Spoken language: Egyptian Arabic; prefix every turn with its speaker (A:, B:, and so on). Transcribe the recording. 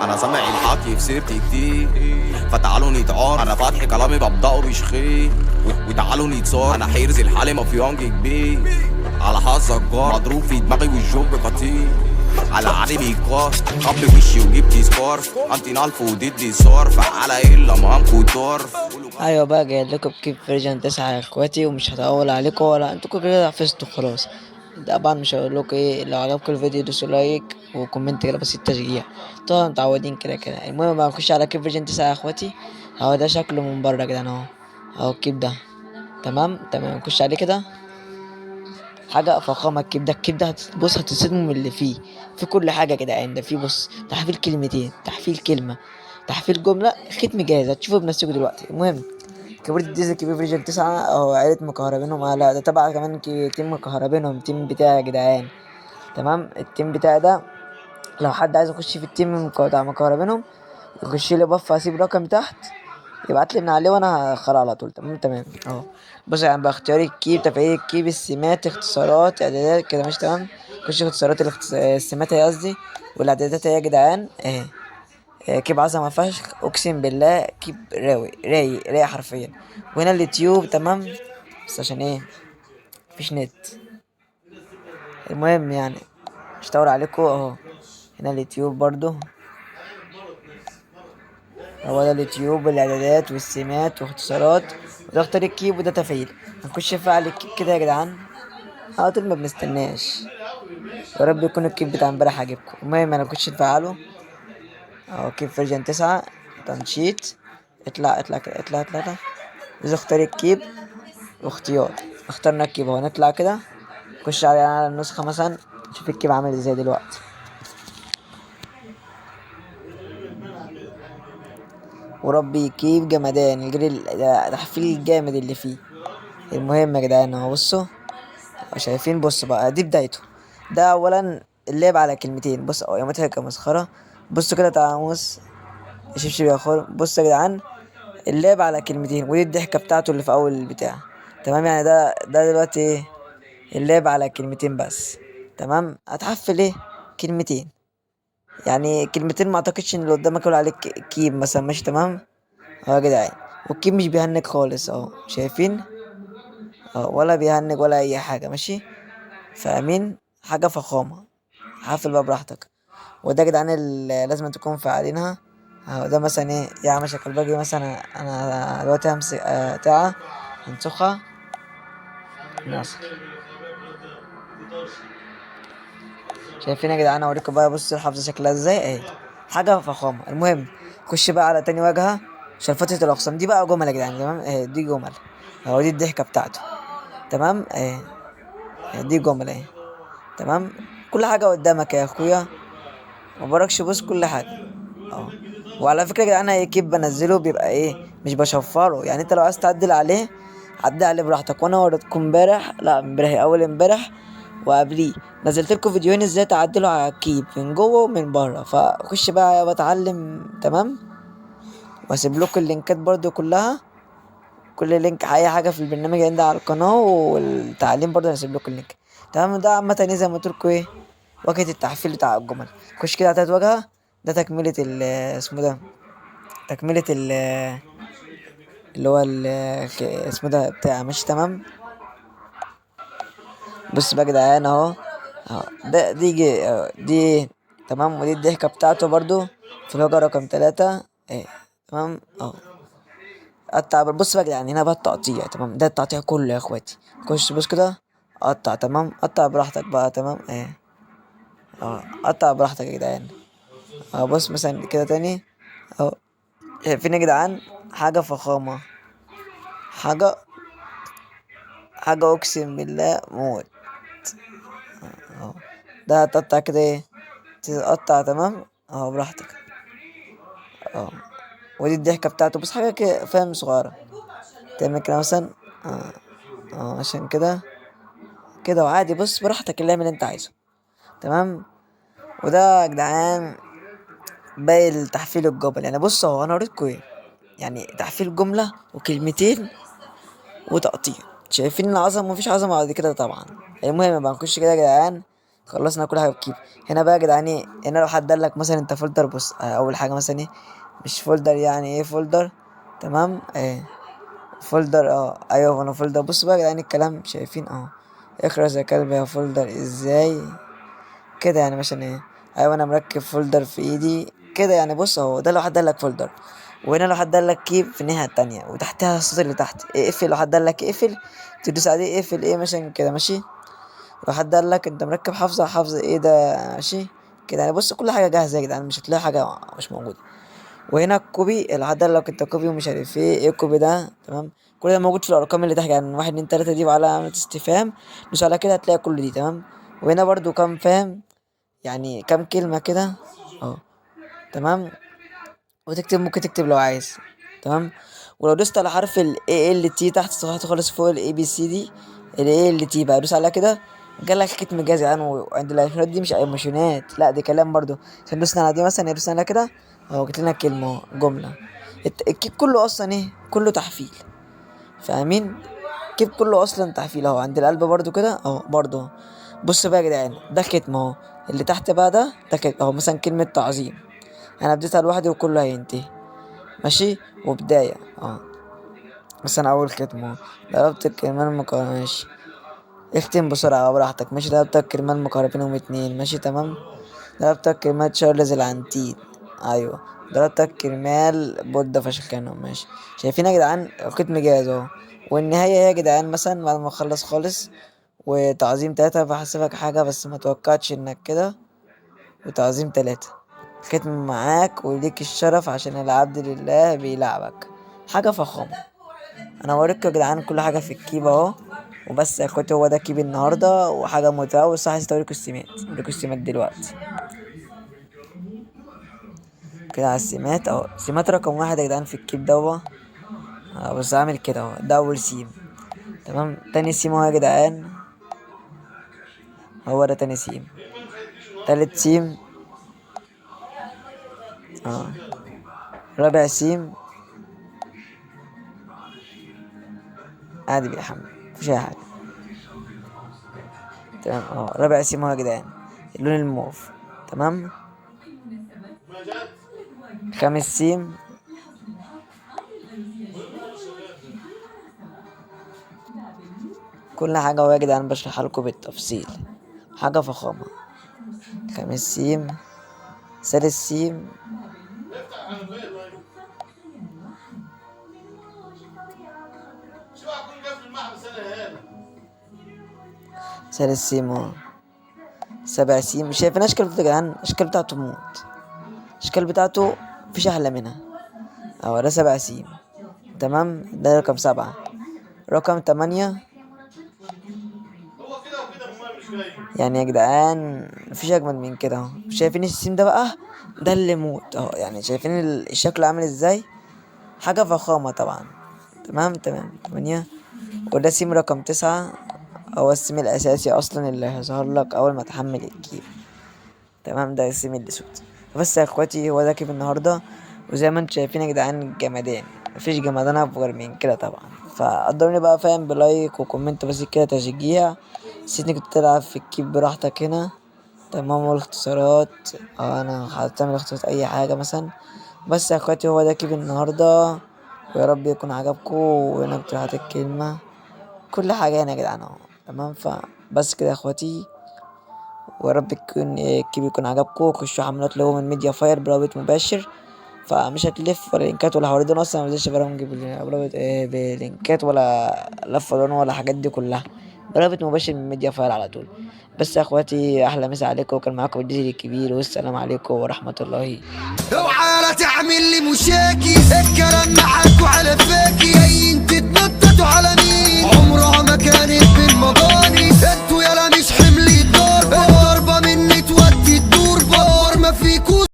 A: انا سامع الحكي في سيرتي كتير، فتعالوا نتعار. انا فاتح كلامي ببدأه بشخير، وتعالوا نتصار. انا حيرز الحالي مافيانج كبير، على حظك جار مضروب في دماغي والجوب خطير. على علي بيكار قبل وشي وجبت سكارف انتي الف وديدي صرف على الا مامكو طرف.
B: ايوه بقى، جاي لكم بكيب version 9 يا اخواتي، ومش هطول عليكم ولا انتوا كده كده حفظتوا خلاص. طبعا مش هقول لكم ايه، لو عجبكم الفيديو دوسوا like و comment كده بس التشجيع، طبعا متعودين كده كده. المهم بقى نخش على كيب version 9 يا اخواتي. اهو ده شكله من بره كده اهو، اهو الكيب ده تمام تمام. نخش عليه كده، حاجة فخامة الكيب ده. الكيب ده بص هتتصدموا من اللي فيه، في كل حاجة يا جدعان. ده فيه بص تحفيل كلمتين، تحفيل كلمة، تحفيل جملة، ختم جاهز، هتشوفوا بنفسكم دلوقتي. المهم كبرت الديزل كبير version 9 اهو، عيلة مكهربينهم. لا ده تبع كمان team مكهربينهم، team بتاعي يا جدعان. تمام، ال team بتاعي ده لو حد عايز يخش في ال team بتاع مكهربينهم يخش لي بف، هسيب رقم تحت يبعت لي من عليه وانا هدخله على طول. تمام تمام اهو. بص يعني بقى اختيار الكيب، تفعيل الكيب، السمات، اختصارات، اعدادات كده ماشي تمام. خش اختصارات السمات هي قصدي، والاعدادات هي يا جدعان اهي. كيب عظمة فشخ اقسم بالله، كيب راوي رايق رايق حرفيا. وهنا اليوتيوب تمام، بس عشان ايه مفيش نت. المهم مش هطول عليكم اهو. هنا اليوتيوب برضو، هو ده اليوتيوب والاعدادات والسمات واختصارات، وده اختار الكيب وده تفعيل. هنخش فعل الكيب كده يا جدعان على طول، ما بنستناش. يا رب يكون الكيب بتاع امبارح عاجبكم. المهم انا نخش نفعله اهو، كيب version 9 تنشيط. اطلع اطلع كده، اطلع اطلع اطلع. عايز اختار الكيب واختيار، اخترنا الكيب اهو. نطلع كده نخش على النسخة مثلا، نشوف الكيب عامل ازاي دلوقتي. وربي كيب جمدان، الجري التحفيل الجامد اللي فيه. المهم يا جدعان اهو بصوا شايفين، بصوا بقى دي بدايته. ده اولا اللعب على كلمتين، بص اهو يا مضحك يا مسخرة. بصوا كده تعامس شبشب يا خور. بصوا يا جدعان اللعب على كلمتين، ودي الضحكة بتاعته اللي في اول البتاع تمام. يعني ده دلوقتي ايه، اللعب على كلمتين بس تمام. هتحفل ايه كلمتين، يعني كلمتين ما اعتقدش ان اللي قدامك يقول عليك كيب مثلا ماشي تمام اهو يا جدعان. والكيب مش بيهنج خالص اهو، شايفين اهو، ولا بيهنج ولا اي حاجة ماشي، فاهمين؟ حاجة فخامة. حفل بقى براحتك. وده يا جدعان اللي لازم تكونوا مفعلينها اهو. ده مثلا ايه يا عم شكل باجي مثلا، انا دلوقتي همسك، بتاعه هنسخها ناصر. شايفين يا جدعان؟ اوريكم بقى، بصوا الحافظة شكلها ازاي اهي، حاجة فخامة. المهم خش بقى على تاني واجهة عشان فترة الأقسام دي بقى جمل يا جدعان تمام اهي، دي جمل اهو، دي الضحكة بتاعته تمام اهي، دي جمل اهي تمام. كل حاجة قدامك يا اخويا، ما باركش، بص كل حاجة اهو. وعلى فكرة يا جدعان اي كيب بنزله بيبقى ايه، مش بشفره، يعني انت لو عايز تعدل عليه عدل عليه براحتك. وانا وريتكم امبارح، لا امبارح اول امبارح وقبليه نزلت لكم فيديوهين ازاي تعدلوا على الكيب من جوه ومن بره، فخش بقى بتعلم تمام. واسيب لكم اللينكات برضو كلها، كل link اي حاجة في البرنامج عندي على القناة والتعليم برضو هسيب لكم ال link تمام. ده عامة ايه زي ما قلت لكم ايه واجهه التحفيل بتاع الجمل. خش كده على تالت واجهه، ده تكمله ال اسمه ده، تكمله ال اللي هو ال اسمه ده بتاع ماشي تمام. بص بقى يا جدعان اهو، اهو ده دي جي، اهو دي تمام. ودي الضحكة بتاعته برضو في الواجهة رقم 3 اهي تمام اهو. قطع بص بقى يا جدعان هنا بقى التقطيع تمام، ده التقطيع كله يا اخواتي. خش بص كده قطع تمام، قطع براحتك بقى تمام اهي اهو، قطع براحتك يا جدعان اهو. بص مثلا كده تاني اهو، شايفين يا جدعان حاجة فخامة، حاجة اقسم بالله موت اهو. ده هتقطع كده ايه، تقطع تمام اهو براحتك اهو. ودي الضحكة بتاعته، بس حاجة كده فاهم صغيرة تعمل كده مثلا عشان كده كده وعادي. بص براحتك اللي اعمل اللي انت عايزه تمام. وده يا جدعان باقي التحفيل الجمل. بص اهو انا وريتكم ايه، تحفيل جملة وكلمتين وتقطيع. شايفين العظمة؟ مفيش عظمة بعد كده طبعا. المهم بقى نخش كده يا جدعان خلصنا كل حاجة ب keep. هنا بقى يا جدعان ايه، هنا لو حد قال لك مثلا انت folder، بص اول حاجة مثلا ايه، مش folder يعني ايه folder، تمام، ايه folder، ايوه انا folder. بص بقى يا جدعان الكلام شايفين اهو، اخرس يا كلب يا folder ازاي كده يعني، مثلا ايه، ايوه انا مركب folder في ايدي كده يعني. بص اهو ده لو حد قال لك folder. وهنا لو حد قال لك keep في الناحية التانية، وتحتها الصوت اللي تحت اقفل، لو حد قال لك اقفل تدوس عليه اقفل ايه مثلا كده ماشي. لو حد قال لك انت مركب حافظه، حافظه ايه ده ماشي كده يعني. بص كل حاجة جاهزة يا جدعان، مش هتلاقي حاجة مش موجودة. وهنا ال copy، لو حد قال لك انت copy ومش عارف ايه، ايه ال copy ده، تمام. كل ده موجود في الارقام اللي تحت يعني، 1 2 3 دي وعلى علامة استفهام، دوس على كده هتلاقي كل دي، تمام. وهنا برضو كام فاهم يعني، كام كلمة كده اهو، تمام. وتكتب، ممكن تكتب لو عايز، تمام. ولو دوست على حرف ال A L T تحت صفحته خالص فوق ال A B C D، ال A L T بقى دوس عليها كده، جالك ختم جاهز يعني. وعند الايقونات دي مش ايموشنات، لا دي كلام برضو. عشان دوسنا على دي مثلا، دوسنا عليها كده اهو، جت لنا كلمة اهو، جملة. ال keep كله اصلا ايه، كله تحفيل، فاهمين؟ ال keep كله اصلا تحفيل اهو. عند القلب برضو كده اهو برضو اهو. بص بقى يا جدعان، ده ختم اهو، اللي تحت بقى ده ختم اهو، مثلا كلمة تعظيم انا بديتها لوحدي وكله هينتهي ماشي، وبداية اهو، مثلا اول ختم اهو، ضربت الكلمة المقارنة ماشي، اختم بسرعة براحتك ماشي، ضربت الكلمة المقارنة بينهم 2 ماشي تمام، ضربت الكلمة تشارلز العنتيل ايوه، ضربت الكرمال بودة فشخانه ماشي. شايفين يا جدعان الختم جاهز اهو. والنهاية يا جدعان مثلا بعد ما اخلص خالص، وتعظيم 3 بحسبك حاجة بس ما توقعتش انك كده، وتعظيم 3 ختم معاك وليك الشرف عشان العبد لله بيلعبك، حاجة فخامة. انا وريتكم يا جدعان كل حاجة في ال keep اهو. وبس يا اخواتي هو ده keep النهاردة، وحاجة متعة. والصح عايز اوريكم السمات، اوريكم السمات دلوقتي كده على السمات اهو. سمات رقم 1 يا جدعان في ال keep دوا، بس عامل كده اهو، ده اول سيم تمام. تاني سيم اهو يا جدعان، هو ده تاني سيم. تالت سيم رابع سيم عادي بيحمل مفيش اي حاجة تمام رابع سيم اهو يا جدعان، اللون الموف تمام. خامس سيم كل حاجة اهو يا جدعان بشرحها لكم بالتفصيل، حاجة فخامة. خامس سيم، سادس سيم، سادس سيم اهو، سابع سيم. شايفين الاشكال بتاعته يا جدعان؟ الاشكال بتاعته موت، الاشكال بتاعته مفيش احلى منها اهو. ده 7 سيم تمام، ده رقم 7. رقم 8 يعني يا جدعان مفيش اجمد من كده اهو. شايفين السيم ده بقى، ده اللي موت اهو، يعني شايفين الشكل عامل ازاي، حاجة فخامة طبعا تمام تمام. 8. وده سيم رقم 9، هو السيم الاساسي اصلا اللي هيظهر لك اول ما تحمل ال keep تمام. ده السيم الاسود. بس يا اخواتي هو ده keep النهارده، وزي ما انتم شايفين يا جدعان جمدان، مفيش جمدان افجر من كده طبعا. فقدروني بقى فاهم ب like و comment بس كده تشجيع. نسيت انك تلعب في ال keep براحتك هنا تمام. والاختصارات انا هتعمل اختصارات اي حاجة مثلا. بس يا اخواتي هو ده keep النهارده، ويا رب يكون عجبكم. وهنا اقتراحات الكلمة كل حاجة هنا يا جدعان اهو تمام. فبس كده يا اخواتي، ويا رب ال keep يكون عجبكم. خشوا حملات اللي هو من MediaFire برابط مباشر، فمش هتلف ولا لينكات ولا حوارات دي. انا اصلا ما بنزلش برامج برابط، بلينكات ولا لف ودوران ولا الحاجات دي كلها، برابط مباشر من MediaFire على طول. بس يا اخواتي احلى مسا عليكم، وكان معاكم الديزل الكبير، والسلام عليكم ورحمة الله.
C: اوعى لا تعمل لي مشاكي، الكلام معاك وعلى فاكي، جايين تتنططوا على مين؟